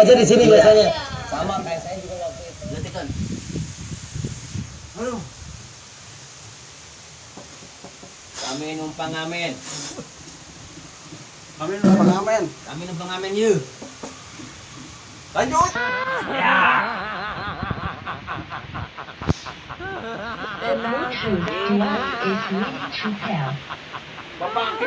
Bukanya di sini biasanya. Sama kayak saya juga waktu itu. Berarti kan. Aduh. Kami numpang ngamen. Kami numpang ngamen. Kami numpang ngamen yuk. Lanjut. The Bluetooth device is ready to pair. Bapak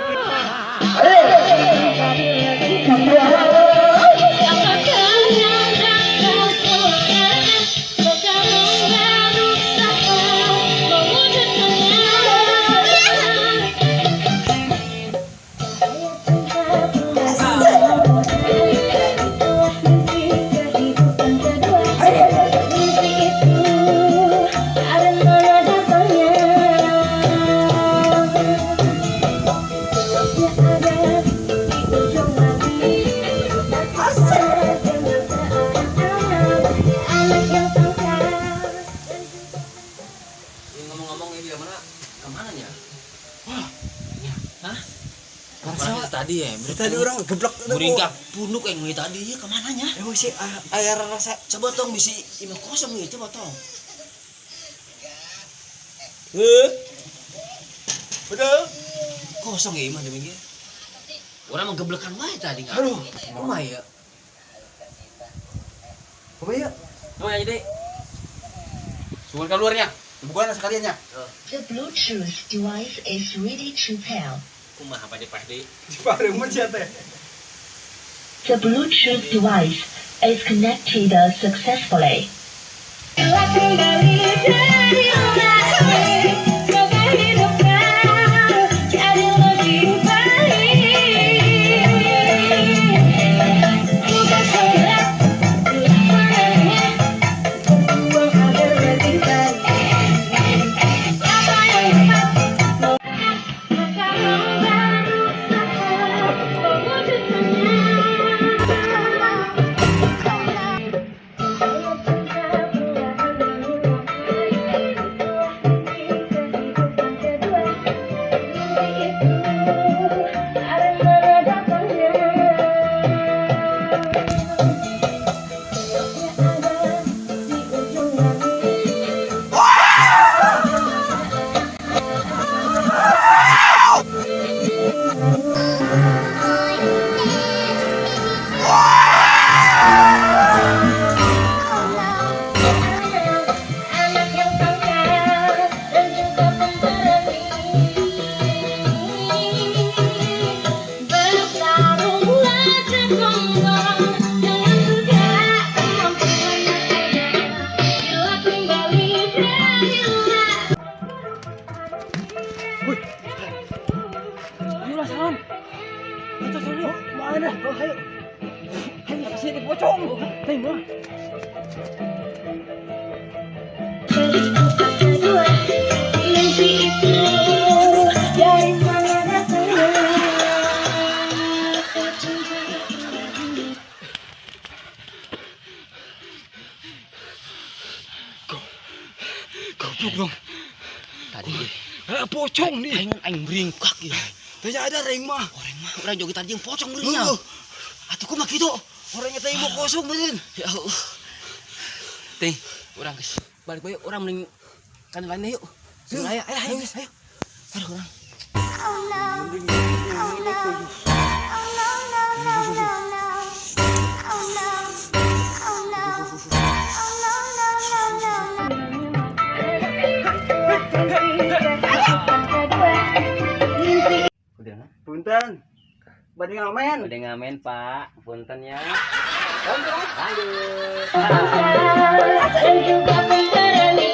Ini ngomong-ngomong ini dia mana? Kemana ya? Wah. Hah? Kemana tadi ya? Tadi orang geblek Muringkak punuk yang tadi ya kemana nya? Emang sih air rasa. Coba tong bisi imah kosong ya, coba tong. Betul. Kosong ya imah demikian. Orang menggeblekan wae tadi enggak. Aduh. Kumaha ya? Kumaha ya? Kumaha jadi? Sugan keluarnya. Bukan sekaliannya. The Bluetooth device is ready to pair. Kumaha Pak Depahdi? Di pareum sia teh. The Bluetooth device is connected successfully. Mana? Oh, ayo. Ayo ke sini pocong. Tembak. Mimpi itu dari mana datangnya? Goblok dong. Tadi Pocong nih. aing aing meringkak ya. Tanya ada ring mah. Orang mah urang joget tadi yang pocong meureunnya. Heuh. Atuh kumaha kitu? Orangnya teh mau kosong meureun. Ya Allah. Teh, urang geus balik bae urang mending kan lainnya yuk. Ayo, ayo, ayo, ayo. Aduh, urang. Udah, Punten. Bade ngamen. udah ngamen, Pak. Punten ya. Lanjut. Lanjut. Dan juga pemberani.